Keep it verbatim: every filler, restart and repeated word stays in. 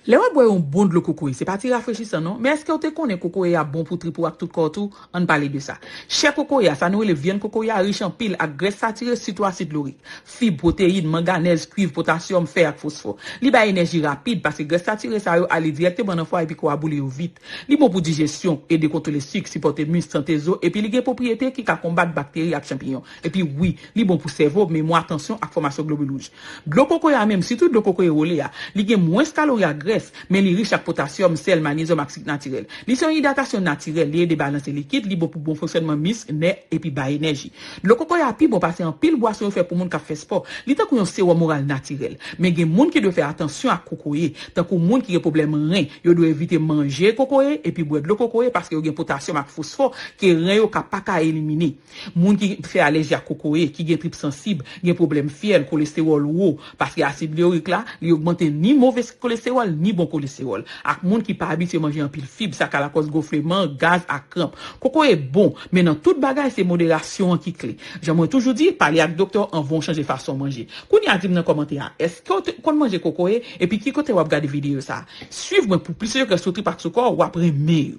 Lè w ap bwè yon bon dlo kokoye, se pa ti rafrechisan non, men èske w te konnen kokoye a bon pou trip ou ak tout kò w tou? Ann pale de sa. Chè kokoye a, sa nou rele vyann kokoye a, rich anpil ak grès satire, sitou asid lorik, fib, pwoteyin, manganèz, kwiv, potasyòm, fè ak fosfò. Li bay enèji rapid paske grès satire sa yo ale dirèkteman nan fwa epi kò a boule yo vit. Li bon pou dijesyon, ede kontwole sik, sipòte mis, sante zo, epi li gen pwopriyete ki ka konbat bakteri ak chanpiyon. Epi wi, li bon pou sèvo, memwa, tansyon ak fòmasyon globil wouj. Dlo kokoye a menm, sitou dlo kokoye wole a, li gen mwens kalori ak grès, men li rich ak potasyòm, sèl, manyezyòm ak sik natirèl. Li se yon idratasyon natirèl, li ede balanse likid, li bon pou bon fonksyònman mis, nè, epi bay enèji. Dlo kokoye a pi bon pase anpil bwason yo fè pou moun k ap fè spò. Li tankou yon sewòm oral natirèl. Men gen moun ki dwe fè atansyon ak kokoye, tankou moun ki gen pwoblèm ren, yo dwe evite manje kokoye epi bwè dlo kokoye paske yo gen potasyòm ak fosfò ke ren yo ka pa ka elimine. Moun ki fè alèji ak kokoye, ki gen trip sansib, gen pwoblèm fyèl, kolestewòl wo, paske asid lorik la, li ogmante ni move kolestewòl, ni bon kolestewòl. Ak moun ki pa abitye manje anpil fib, sa ka lakòz gonfleman, gaz ak kranp. Kokoye bon, men nan tout bagay, se moderasyon an ki kle. Jan mwen toujou di, pale ak doktè w anvan w chanje fason w manje. Kounye a, di m nan kòmantè a, èske w te konn manje kokoye? Epi ki kote w ap gade videyo sa a? Swiv mwen pou plis sekrè sou trip ak sou kò, w ap renmen yo.